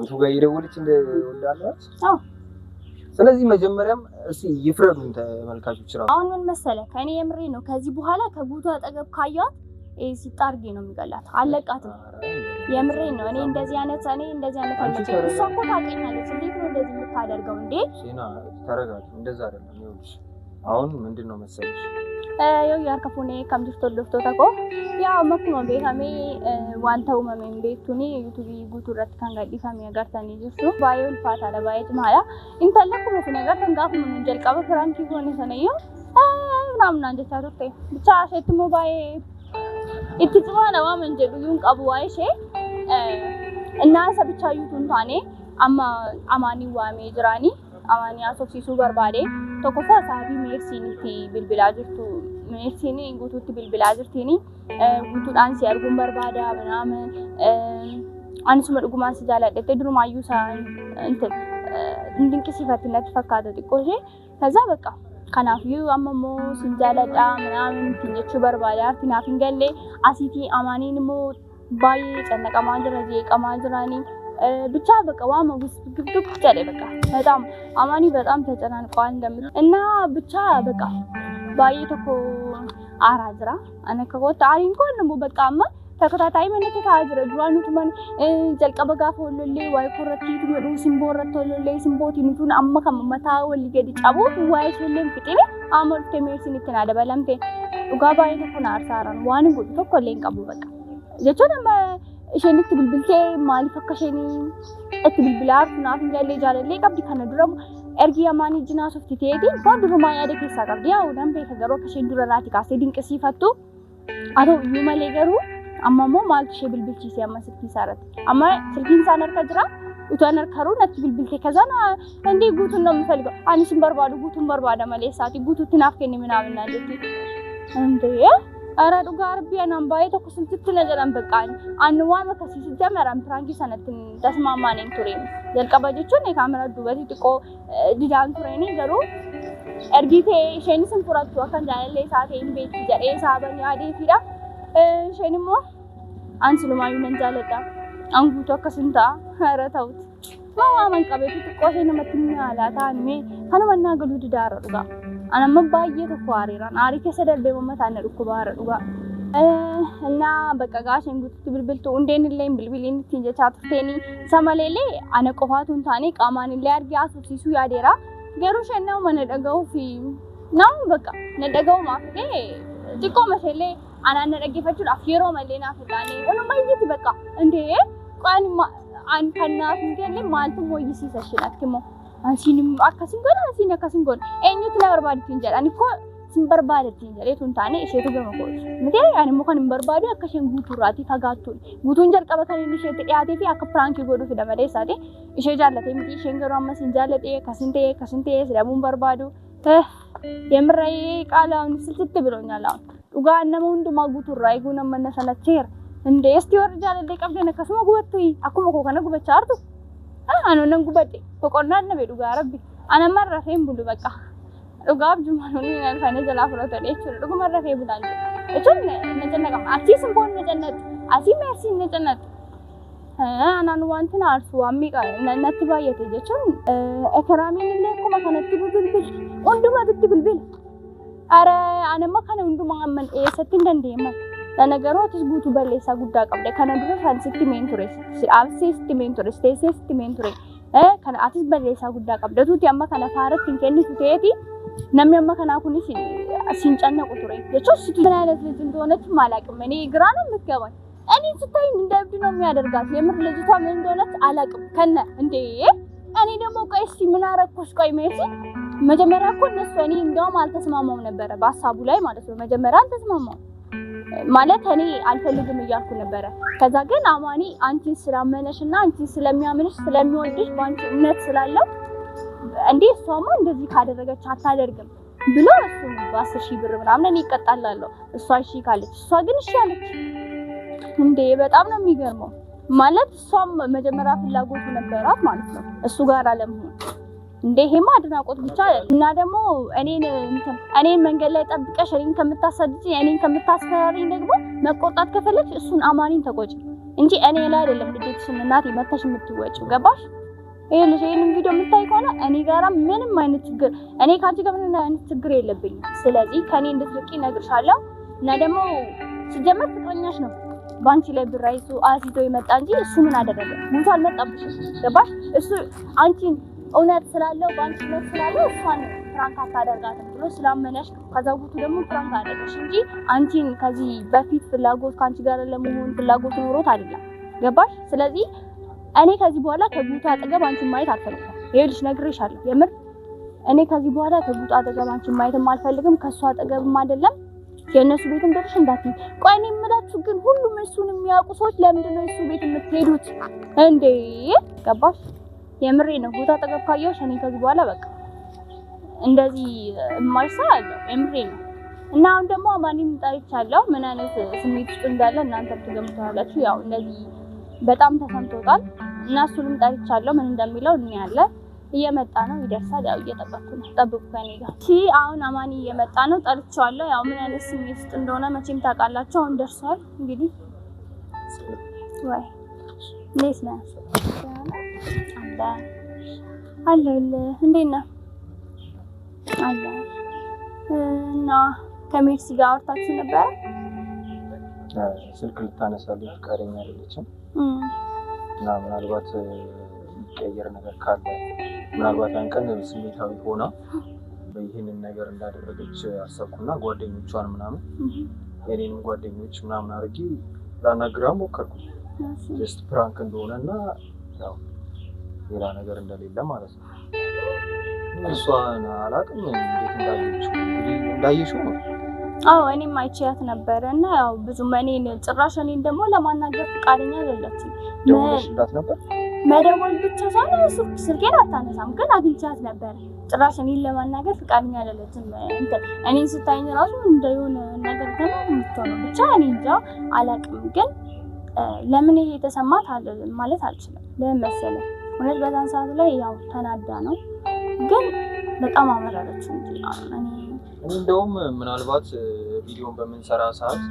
አንቱ ጋር እየደወለች እንደወዳለች። አዎ። ስለዚህ መጀመሪያም እስኪ ይፍረዱን ተመልካቾች ራሱ። አሁን ምን መሰለህ፣ ከእኔ የምሬ ነው። ከዚህ በኋላ ከጉቱ አጠገብ ካየኋት ሲጣርጌ ነው የሚገላት። አለቃትም። የምሬ ነው። እኔ እንደዚህ አይነት አይመቸኝም። እሷ እኮ ታውቀኛለች። እንዴት ነው እንደዚህ የምታደርገው እንዴ? ሴና ተረጋጊ። እንደዛ አይደለም። ይኸውልሽ አሁን ምንድን ነው መሰለሽ Yoo harka fuunee kam jirtu hordoftoota koo, yaa akkuma beekame wanta uumameen beektuuni YouTubeii guutuu irratti kan gadhiifame agartanii jirtu. Baay'ee ulfaataadha, baay'ee cimaadha. Intalli akkuma isin agartan gaafuma nun jalqaba prankii goone sanayyuu ምናምን jechaa turte. Bichaa isheetti immoo baay'ee itti cimaadha waan jedhu iyyuu hin qabu waa'ee ishee. Innaa isa bichaa iyyuu hin taane amma amaanii waamee jiraanii amaanii haasofsiisuu barbaade. Tokkoffaa sababii Meersiin itti bilbilaa jirtu, Meersiin guutuutti bilbilaa jirtiini guutuudhaan si arguun barbaada ምናምን anisuma dhugumaan si jaaladhette durumaayyuu isaa እንትን dinqisiifatti natti fakkaata xiqqoo ishee. ከዛ በቃ kanaafiyyuu amma immoo sin jaaladha ምናምን ittiin jechuu barbaada. Arti naaf hin galle. Asiitii amaaniin immoo baay'ee cannaqamaa jira, jeeqamaa jiraanii ብቻ በቃ ዋማ ግብግብ jedhe በቃ በጣም አማኒ በጣም ተጨናንቋል እንደምት እና ብቻ በቃ baay'ee tokko aaraa jira. Ani akka kootti aariin kun immoo bakka amma ተከታታይ manatti ta'aa jira. Duraan nutuman jalqaba gaafa wallollee waa'ee korratti madhuu simboo irratti wallollee simbootiin nutuun amma kan mataa walii gadi cabuutu waa'ee isheellee hin fixine amma dhuftee Meersiin itti naa dabalamte. Dhugaa baay'ee tokko na aarsaaran waan hin godhu tokko illee hin qabu bakka. Jechuun amma isheen itti bilbiltee maaliif akka isheen itti bilbilaa jirtu naaf hin galle. Jaalallee qabdi kana dura ergi amaanii jinaa softi ta'eeti waan durumaa yaada keessaa qabdi. Yaa nan beeka garuu akka isheen dura irraati kaasee dinqisiifattu haa ta'u iyyuu malee garuu amma immoo maaltu ishee bilbilchiise amma silkii isaa irratti? Amma silkiin isaan harka jira. Utuu an harkaruu natti bilbilte. ከዛን እንዴ ጉቱን ነው የምፈልገው ani sin barbaadu guutuun barbaada malee isaati guutuutti naaf kenni ምናምን naan jetti እንዴ ኧረ dhugaa rabbii anaan baay'ee tokko siltitti na jedhan በቃ ani waan akkasii sijjamaran prankii sanatti tasmaamaan hin tureen jalqaba jechuun kaameraa duubatti xiqqoo didaan tureeni garuu ergii ta'ee isheenis hin fudhattu akkan jaalallee isaa ta'e hin beekti jedhee saaban yaadeefidha. Isheen immoo an silumaayyuu nan jaaladha. An guutuu akkasin ta'a. Haa ta'uti. Maa waaman qabeetu xiqqoo ishee namatti mi'aalaa ta'an mee kanuma naa galuu didaara dhugaa. An amma baay'ee tokko aareeraan aarii keessa darbee mataan na dhukkuba haara dhugaa. እና በቃ gaasheen guututti bilbiltu hundeen illee bilbiliin ittiin jechaa turteeni isa maleellee ana qofaatu hin taane qaamaan illee argee haasofsiisuu yaadeera. Garuu isheen nama na dhaga'uu fi nama bakka na dhaga'uu maaf illee xiqqooma isheellee anaan na dhaggeeffachuudhaaf yeroo malee naaf hin laanne walumaa iyyiti bakka indee qaan an kan naaf hin galle maaltu mooyyisiisa isheen atti immoo asiin akkasiin godha asiin akkasiin godha eenyutu na barbaadu jedha ani koo sin barbaada ittiin jedheetu hin taane isheetu gama kooti. Miti ani immoo kan hin barbaadu akka isheen guutuurraatii fagaattu. Guutuun jalqaba kan inni isheetti dhiyaatee fi akka prankii godhuu fida malee isaati. Ishee jaallatee miti isheen garuu ammas hin jaallatee akkasin ta'e akkasin ta'e sidhamuun barbaadu. የምራዬ ቃል አሁን ስልችት ብሎኛል። አሁን dhugaa nama hundumaa guutuurraa eeguu nama na salacheera. Indee isti warri jaalallee qabdan akkasuma gubattu akkuma koo kana gubachaa jirtu. Anu nan gubadhe boqonnaan nabe dhugaa rabbi. Ana amma rafee hin bulu bakka. Dhugaaf jumaanoonni kana jalaa fudhatan jechuudha. Dhuguma rafee bulaan jiru. Jechuun na cannaqama. Achii simboon na cannaqu. Asii Meersiin na cannaqu. Anaan wanti na aarsu waan meeqa natti baay'ate jechuun ekeraamiin illee akkuma kanatti bilbili. Hundumatutti bilbila. Ara anamma kana hundumaa amman eessatti hin dandeenye. ለነገሩ atis guutuu balleessaa guddaa qabda. Kana dura kan sitti himeen ture. Si dhaabsee sitti himeen ture. Si teessee sitti himeen ture. Kana atis balleessaa guddaa qabda. Tuuti amma kana faaratti hin kennitu ta'eeti namni amma kanaa kunis siin cannaqu ture. Jechuun situ ምን አይነት ልጅ እንደሆነችም አላውቅም። እኔ ግራ ነው የምትገባኝ። እኔ ስታይ እንደ እብድ ነው የሚያደርጋት። የምር ልጅቷ ምን እንደሆነች አላውቅም። ከነ እንዴ እኔ ደግሞ ቆይ እስኪ ምን አደረኩሽ? ቆይ ሜርሲ መጀመሪያ እኮ እነሱ እኔ እንደውም አልተስማማም ነበረ በሀሳቡ ላይ ማለት ነው። መጀመሪያ አልተስማማም ማለት እኔ አልፈልግም እያልኩ ነበረ። ከዛ ግን አማኒ አንቺን ስላመነሽ እና አንቺን ስለሚያምንሽ ስለሚወድሽ በአንቺ እምነት ስላለው እንዴ እሷማ እንደዚህ ካደረገች አታደርግም ብሎ እሱ በ10,000 ብር ምናምን እኔ እቀጣላለሁ እሷ እሺ ካለች፣ እሷ ግን እሺ አለች። እንዴ በጣም ነው የሚገርመው። ማለት እሷም መጀመሪያ ፍላጎቱ ነበራት ማለት ነው እሱ ጋር አለመሆን። እንዴ ይሄማ አድናቆት ብቻ አይደለም። እና ደግሞ እኔን እንትን እኔን መንገድ ላይ ጠብቀሽ እኔን ከምታሳድጂኝ እኔን ከምታስፈራሪኝ ደግሞ መቆጣት ከፈለግሽ እሱን አማኒን ተቆጪ። እንጂ እኔ ላይ አይደለም ልጅሽን እናቴ መተሽ የምትወጪው። ገባሽ? ይኸውልሽ ይሄንን ቪዲዮ የምታይ ከሆነ እኔ ጋራ ምንም አይነት ችግር እኔ ካንቺ ጋር ምንም አይነት ችግር የለብኝም። ስለዚህ ከኔ እንድትርቂ እነግርሻለሁ። እና ደግሞ ሲጀመር ፍቅረኛሽ ነው በአንቺ ላይ ብር አይዞ አሲዞ የመጣ እንጂ እሱ ምን አደረገ? ብዙ አልመጣብሽም። ገባሽ? እሱ አንቺን እውነት ስላለው በአንቺ እውነት ስላለው እሷን prank አታደርጋትም ብሎ ስላመነሽ ነው። ከዛ ጉቱ ደግሞ prank አደረገሽ እንጂ አንቺን ከዚህ በፊት ፍላጎት ከአንቺ ጋር ለመሆን ፍላጎት ኖሮት አይደለም። ገባሽ? ስለዚህ እኔ ከዚህ በኋላ ከጉቱ አጠገብ አንቺን ማየት አልፈልግም። ይኸውልሽ ነግሬሻለሁ። የምር እኔ ከዚህ በኋላ ከጉቱ አጠገብ አንቺን ማየትም አልፈልግም፣ ከእሱ አጠገብም አይደለም የእነሱ ቤትም ደርሽ እንዳትዪ። ቆይ እኔ የምላችሁ ግን ሁሉም እሱን የሚያውቁ ሰዎች ለምንድን ነው የእሱ ቤት የምትሄዱት እንዴ? ገባሽ? የምሬ ነው። ጉቱ አጠገብ ካየሁሽ እኔ ከዚህ በኋላ በቃ እንደዚህ የማይሳ አለ። የምሬ ነው። እና አሁን ደግሞ አማኒን ጠርቻለሁ። ምን አይነት ስሜት ውስጥ እንዳለ እናንተ ትገምታላችሁ። ያው እንደዚህ በጣም ተሰምቶታል እና እሱንም ጠርቻለሁ። ምን እንደሚለው እናያለን። እየመጣ ነው፣ ይደርሳል። ያው እየጠበቅኩ ነው። ጠብቁ ከኔ ጋር። እሺ፣ አሁን አማኒ እየመጣ ነው፣ ጠርቼዋለሁ። ያው ምን አይነት ስሜት ውስጥ እንደሆነ መቼም ታውቃላችሁ። አሁን ደርሷል። እንግዲህ ወይ እንዴት ነህ? አለ አለሁልህ። እንዴት ነህ? አለ እና ከሜርሲ ጋር አውርታችሁ ነበረ? ስልክ ልታነሳልኝ ፈቃደኛ አይደለችም እና ምናልባት የሚቀየር ነገር ካለ ምናልባት ያን ቀን ስሜታዊ ሆና ይህንን ነገር እንዳደረገች አሰብኩና ጓደኞቿን ምናምን የኔንም ጓደኞች ምናምን አድርጌ ላናግራ ሞከርኩ። Just prank እንደሆነ እና ያው ሌላ ነገር እንደሌለ ማለት ነው። እሷን አላውቅም እንዴት እንዳየችው፣ እንግዲህ እንዳየሽው ነው። አዎ እኔም አይቼያት ነበረ እና ያው ብዙም እኔን ጭራሽ እኔን ደግሞ ለማናገር ፈቃደኛ አይደለችም። ደውለሽላት ነበር? መደወል ብቻ ሳይሆን ስልኬን አታነሳም፣ ግን አግኝቻት ነበረ። ጭራሽ እኔን ለማናገር ፈቃደኛ አይደለችም። እንትን እኔን ስታይኝ ራሱ እንደሆነ ነገር ደግሞ የምትሆነው ብቻ እኔ እንጃ አላውቅም። ግን ለምን ይሄ የተሰማት ማለት አልችልም። ለምን መሰለህ እውነት በዛን ሰዓት ላይ ያው ተናዳ ነው፣ ግን በጣም አመረረችው እንጂ እኔ እንደውም ምናልባት ቪዲዮን በምንሰራ ሰዓት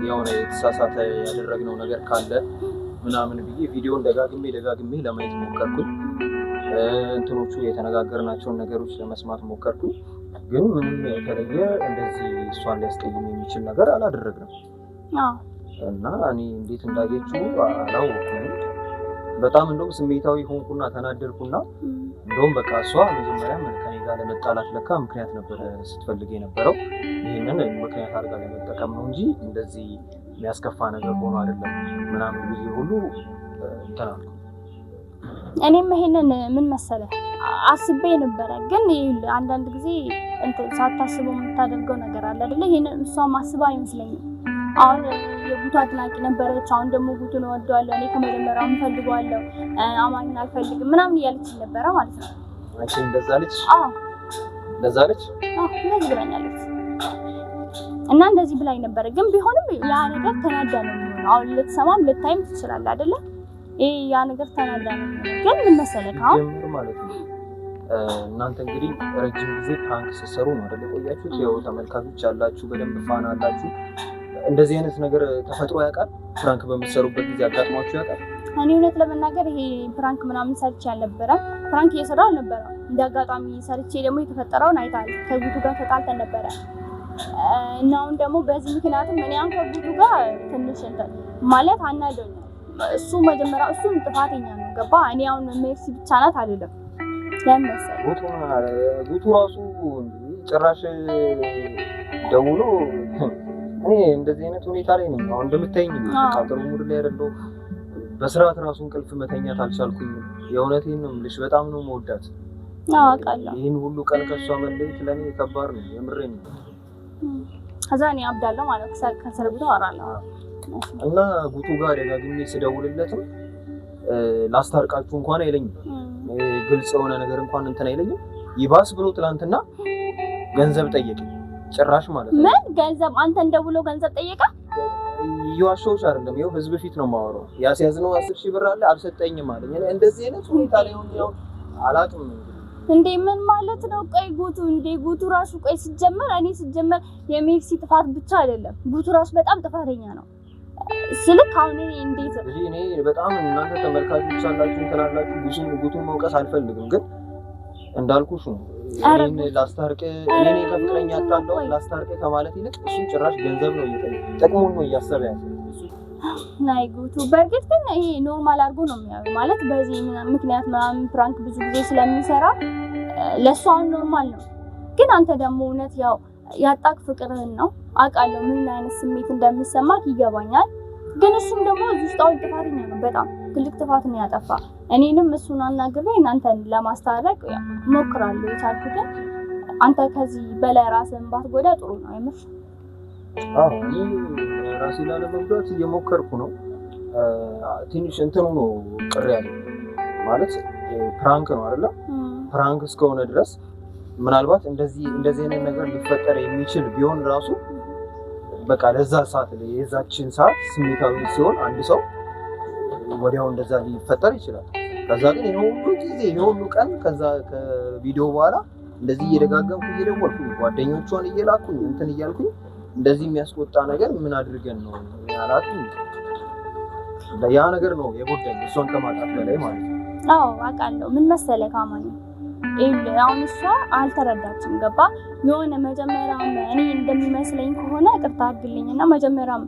የሆነ የተሳሳተ ያደረግነው ነገር ካለ ምናምን ብዬ ቪዲዮን ደጋግሜ ደጋግሜ ለማየት ሞከርኩኝ። እንትኖቹ የተነጋገርናቸውን ነገሮች ለመስማት ሞከርኩኝ። ግን ምንም የተለየ እንደዚህ እሷን ሊያስቀይም የሚችል ነገር አላደረግንም እና እኔ እንዴት እንዳየችው አላወኩም። በጣም እንደውም ስሜታዊ ሆንኩና ተናደድኩና እንደውም በቃ እሷ መጀመሪያ ከኔ ጋር ለመጣላት ለካ ምክንያት ነበረ ስትፈልግ የነበረው ይህንን ምክንያት አድርጋ ለመጠቀም ነው እንጂ እንደዚህ የሚያስከፋ ነገር ሆኖ አይደለም ምናምን ብዬ ሁሉ እንትን አልኩ። እኔም ይሄንን ምን መሰለህ አስቤ ነበረ፣ ግን አንዳንድ ጊዜ እንትን ሳታስበው የምታደርገው ነገር አለ አይደለ? ይሄንን እሷም አስባ አይመስለኝም። አሁን የጉቱ አድናቂ ነበረች። አሁን ደግሞ ጉቱን እወደዋለሁ እኔ ከመጀመሪያው እፈልገዋለሁ አማኝን አልፈልግም ምናምን እያለች ነበረ ማለት ነው። አንቺ እንደዛ አለች? አዎ እንደዛ አለች? አዎ እንደዚህ ብላኛለች። እና እንደዚህ ብላኝ ነበረ፣ ግን ቢሆንም ያ ነገር ተናዳ ነው የሚሆነው። አሁን ልትሰማም ልታይም ትችላለህ አይደለ? ይሄ ያ ነገር ተናዳ ነው የሚሆነው። ግን ምን መሰለህ አሁን ጀምር ማለት ነው እናንተ እንግዲህ ረጅም ጊዜ prank ስትሰሩ ነው አይደል የቆያችሁት? ያው ተመልካቾች አላችሁ፣ በደንብ fan አላችሁ። እንደዚህ አይነት ነገር ተፈጥሮ ያውቃል? Prank በምትሰሩበት ጊዜ አጋጥሟችሁ ያውቃል? እኔ እውነት ለመናገር ይሄ prank ምናምን ሰርቼ አልነበረም። Prank እየሰራሁ አልነበረም። እንደ አጋጣሚ ሰርቼ ደግሞ የተፈጠረውን አይተሃል። ከጉቱ ጋር ተጣልተን ነበረ እና አሁን ደግሞ በዚህ ምክንያትም እኔ አሁን ከጉቱ ጋር ትንሽ እንትን ማለት አናዶኛል። እሱ መጀመሪያ እሱም ጥፋተኛ ነው ገባ። እኔ አሁን ሜርሲ ብቻ ናት አይደለም። ለምን መሰለህ ጉቱ ራሱ ጭራሽ ደውሎ እኔ እንደዚህ አይነት ሁኔታ ላይ ነኝ አሁን እንደምታይኝ በቃ ጥሩ mood ላይ አይደለሁም። በስርዓት ራሱ እንቅልፍ መተኛት አልቻልኩኝም። የእውነቴን ነው የምልሽ፣ በጣም ነው የምወዳት። አውቃለሁ። ይህን ሁሉ ቀን ከእሷ መለየት ለእኔ ከባድ ነው፣ የምሬን ነው። ከዛ እኔ አብዳለሁ ማለት ከስር ጉቱ አወራለሁ እና ጉቱ ጋር ደጋግሜ ስደውልለትም ላስታርቃችሁ እንኳን አይለኝም። ግልጽ የሆነ ነገር እንኳን እንትን አይለኝም። ይባስ ብሎ ትናንትና ገንዘብ ጠየቀኝ ጭራሽ ማለት ነው። ምን ገንዘብ? አንተን ደውሎ ገንዘብ ጠየቀ? እየዋሸሁሽ አይደለም፣ ይኸው ህዝብ ፊት ነው የማወራው። ያስያዝነው 10,000 ብር አለ አልሰጠኝም አለኝ። እኔ እንደዚህ አይነት ሁኔታ ላይ ሆኜ ያው አላውቅም። እንዴ ምን ማለት ነው? ቆይ ጉቱ እንዴ ጉቱ ራሱ ቆይ ሲጀመር እኔ ሲጀመር የሜርሲ ጥፋት ብቻ አይደለም፣ ጉቱ ራሱ በጣም ጥፋተኛ ነው። ስልክ አሁን እኔ እንዴት እንግዲህ እኔ በጣም እናንተ ተመልካቾች አላችሁ እንትን አላችሁ ጉቱን መውቀስ አልፈልግም፣ ግን እንዳልኩሽ ነው። እኔን ላስታርቅ እኔ ከፍቅረኛ አጣለው ላስታርቅ ከማለት ይልቅ እሱም ጭራሽ ገንዘብ ነው እየጠየቀ ጥቅሙን ነው እያሰበ ያለ። ናይ ጉቱ በእርግጥ ግን ይሄ normal አድርጎ ነው የሚያየው። ማለት በዚህ ምክንያት ምናምን prank ብዙ ጊዜ ስለሚሰራ ለእሱ አሁን normal ነው። ግን አንተ ደግሞ እውነት ያው ያጣክ ፍቅርህን ነው አውቃለሁ። ምን አይነት ስሜት እንደሚሰማክ ይገባኛል። ግን እሱም ደግሞ እዚህ ውስጥ አሁን ጥፋተኛ ነው። በጣም ትልቅ ጥፋት ነው ያጠፋ። እኔንም እሱን አናግሬ እናንተን ለማስታረቅ እሞክራለሁ የቻልኩትን። አንተ ከዚህ በላይ ራስህን ባትጎዳ ጥሩ ነው የምር። አዎ እኔ ራሴን ላለመጉዳት እየሞከርኩ ነው። ትንሽ እንትኑ ነው ቅር ያለኝ ማለት prank ነው አይደለ? prank እስከሆነ ድረስ ምናልባት እንደዚህ እንደዚህ አይነት ነገር ሊፈጠር የሚችል ቢሆን ራሱ በቃ ለዛ ሰዓት የዛችን ሰዓት ስሜታዊ ሲሆን አንድ ሰው ወዲያው እንደዛ ሊፈጠር ይችላል። ከዛ ግን ይሄ ሁሉ ጊዜ ይሄ ሁሉ ቀን ከዛ ከቪዲዮ በኋላ እንደዚህ እየደጋገምኩ እየደወልኩኝ ጓደኞቿን እየላኩኝ እንትን እያልኩኝ እንደዚህ የሚያስቆጣ ነገር ምን አድርገን ነው ያላችሁ? ያ ነገር ነው የጎዳኝ እሷን ከማጣት በላይ ማለት ነው። አዎ አውቃለሁ። ምን መሰለህ ካማኒ፣ አሁን እሷ አልተረዳችም። ገባ የሆነ መጀመሪያም እኔ እንደሚመስለኝ ከሆነ ይቅርታ አድርግልኝና መጀመሪያም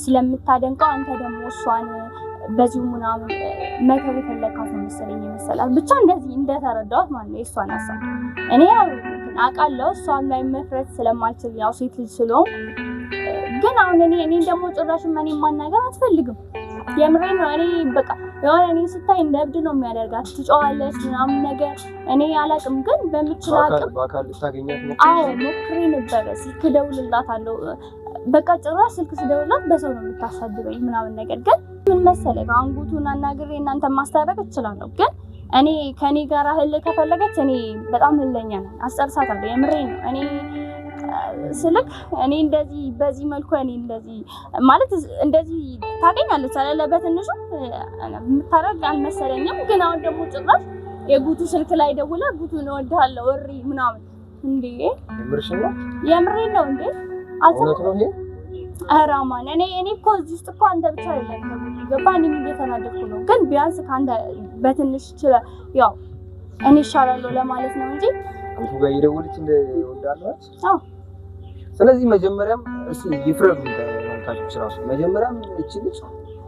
ስለምታደንቀው አንተ ደግሞ እሷን በዚሁ ምናምን መተው የፈለግካት ነው መሰለኝ የመሰላት ብቻ እንደዚህ እንደተረዳኋት ማለት ነው የእሷን ሀሳብ። እኔ ያው አውቃለሁ እሷም ላይ መፍረት ስለማልችል ያው ሴት ልጅ ስለሆንኩ፣ ግን አሁን እኔ እኔን ደግሞ ጭራሽ እኔን ማናገር አትፈልግም። የምሬን ነው። እኔ በቃ የሆነ እኔ ስታይ እንደ እብድ ነው የሚያደርጋት። ትጮዋለች ምናምን ነገር እኔ አላውቅም፣ ግን በምችል አቅም በአካል ልታገኛት አዎ ሞክሬ ነበረ። ስልክ እደውልላታለሁ። በቃ ጭራሽ ስልክ ስደውልላት በሰው ነው የምታሳድበኝ ምናምን ነገር። ግን ምን መሰለህ አሁን ጉቱን አናግሬ እናንተ ማስታረቅ እችላለሁ፣ ግን እኔ ከኔ ጋር እልህ ከፈለገች እኔ በጣም እልኸኛ ነኝ፣ አስጨርሳታለሁ። የምሬን ነው። እኔ ስልክ እኔ እንደዚህ በዚህ መልኩ እኔ እንደዚህ ማለት እንደዚህ ታገኛለች አይደለ? በትንሹ የምታደርግ አልመሰለኝም። ግን አሁን ደግሞ ጭራሽ የጉቱ ስልክ ላይ ደውላ ጉቱን እወድሃለሁ እሪ ምናምን። እንዴ የምርሽን ነው? የምሬን ነው እንዴ? እውነት ነው ይሄ? ኧረ አማን እኔ እኮ እዚህ ውስጥ እኮ አንተ ብቻ አይደለም ገባ። እኔም እየተናደድኩ ነው። ግን ቢያንስ ከአንተ በትንሽ ያው እኔ እሻላለሁ ለማለት ነው እንጂ አንቱ ጋር እየደወለች እንደወዳለች። አዎ። ስለዚህ መጀመሪያም እስኪ ይፍረዱ ተመልካቾች ራሱ መጀመሪያም እቺ ልጅ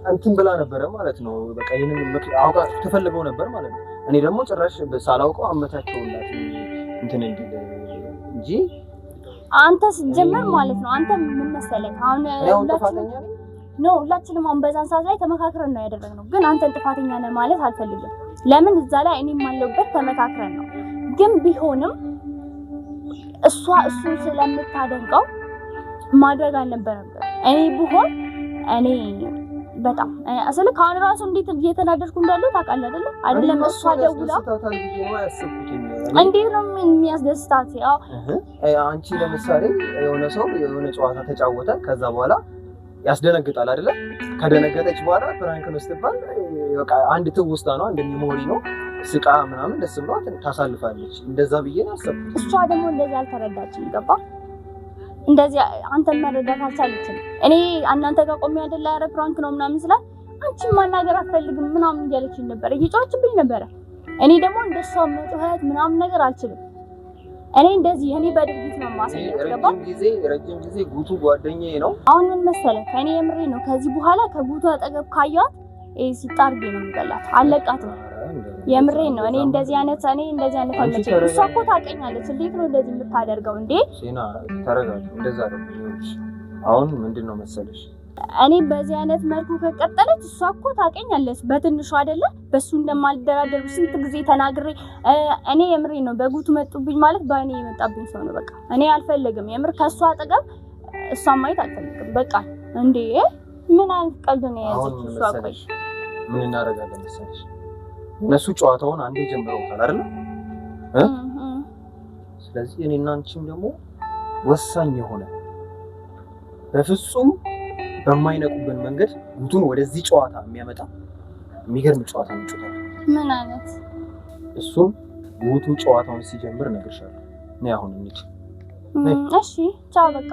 እንትን ብላ ነበረ ማለት ነው። በቃ ይሄንን አውቃ ትፈልገው ነበር ማለት ነው። እኔ ደግሞ ጭራሽ ሳላውቀው አመቻቸውላት እንትን እንዲል እንጂ አንተ ስትጀምር ማለት ነው። አንተ ምን መሰለህ አሁን ሁላችንም አሁን በዛን ሰዓት ላይ ተመካክረን ነው ያደረግነው። ግን አንተን ጥፋተኛ ነህ ማለት አልፈልግም። ለምን እዛ ላይ እኔም አለሁበት ተመካክረን ነው። ግን ቢሆንም እሷ እሱን ስለምታደንቀው ማድረግ አልነበረበት። እኔ ብሆን እኔ በጣም ስልክ አሁን ራሱ እንዴት እየተናደድኩ እንዳለው ታውቃለህ አይደለ? አይደለም እሷ ደውላ እንዴት ነው የሚያስደስታት? ያው አንቺ ለምሳሌ የሆነ ሰው የሆነ ጨዋታ ተጫወተ፣ ከዛ በኋላ ያስደነግጣል አይደለ? ከደነገጠች በኋላ prank ነው ስትባል በቃ አንድ ትውስታ ነው፣ አንድ memory ነው። ስቃ ምናምን ደስ ብሏት ታሳልፋለች። እንደዛ ብዬ ነው ያሰብኩት። እሷ ደግሞ እንደዚህ አልተረዳችም። ገባ? እንደዚህ አንተን መረዳት አልቻለችም። እኔ እናንተ ጋር ቆሜ አይደለ ኧረ prank ነው ምናምን ስላት አንቺን ማናገር አትፈልግም ምናምን እያለችኝ ነበረ፣ እየጮኸችብኝ ነበረ። እኔ ደግሞ እንደሷ መጮኸት ምናምን ነገር አልችልም። እኔ እንደዚህ እኔ በድርጊት ነው የማሳየው። ገባ? ረጅም ጊዜ ጉቱ ጓደኛዬ ነው። አሁን ምን መሰለህ ከእኔ የምሬ ነው። ከዚህ በኋላ ከጉቱ አጠገብ ካየኋት ሲጣርጌ ነው የምገላት። አለቃትም። የምሬን ነው። እኔ እንደዚህ አይነት አልመቸኝም። እሷ እኮ ታውቀኛለች። እንዴት ነው እንደዚህ የምታደርገው እንዴ? ሴና ተረጋጊ። እንደዛ አይደለም። አሁን ምንድን ነው መሰለሽ እኔ በዚህ አይነት መልኩ ከቀጠለች እሷ እኮ ታውቀኛለች በትንሹ አይደለ በሱ እንደማልደራደር ስንት ጊዜ ተናግሬ። እኔ የምሬን ነው። በጉቱ መጡብኝ ማለት በእኔ የመጣብኝ ሰው ነው። በቃ እኔ አልፈልግም። የምር ከእሷ አጠገብ እሷን ማየት አልፈልግም። በቃ እንዴ ምን አይነት ቀልድ ነው የያዘችው እሷ? ቆይ ምን እናደርጋለን መሰለሽ እነሱ ጨዋታውን አንዴ ጀምረውታል አይደል? ስለዚህ እኔና አንቺም ደግሞ ወሳኝ የሆነ በፍጹም በማይነቁብን መንገድ ጉቱን ወደዚህ ጨዋታ የሚያመጣ የሚገርም ጨዋታ እንጫወታለን። ምን አይነት? እሱም ጉቱ ጨዋታውን ሲጀምር እነግርሻለሁ። ነይ አሁን እንሂድ። እሺ ቻው በቃ።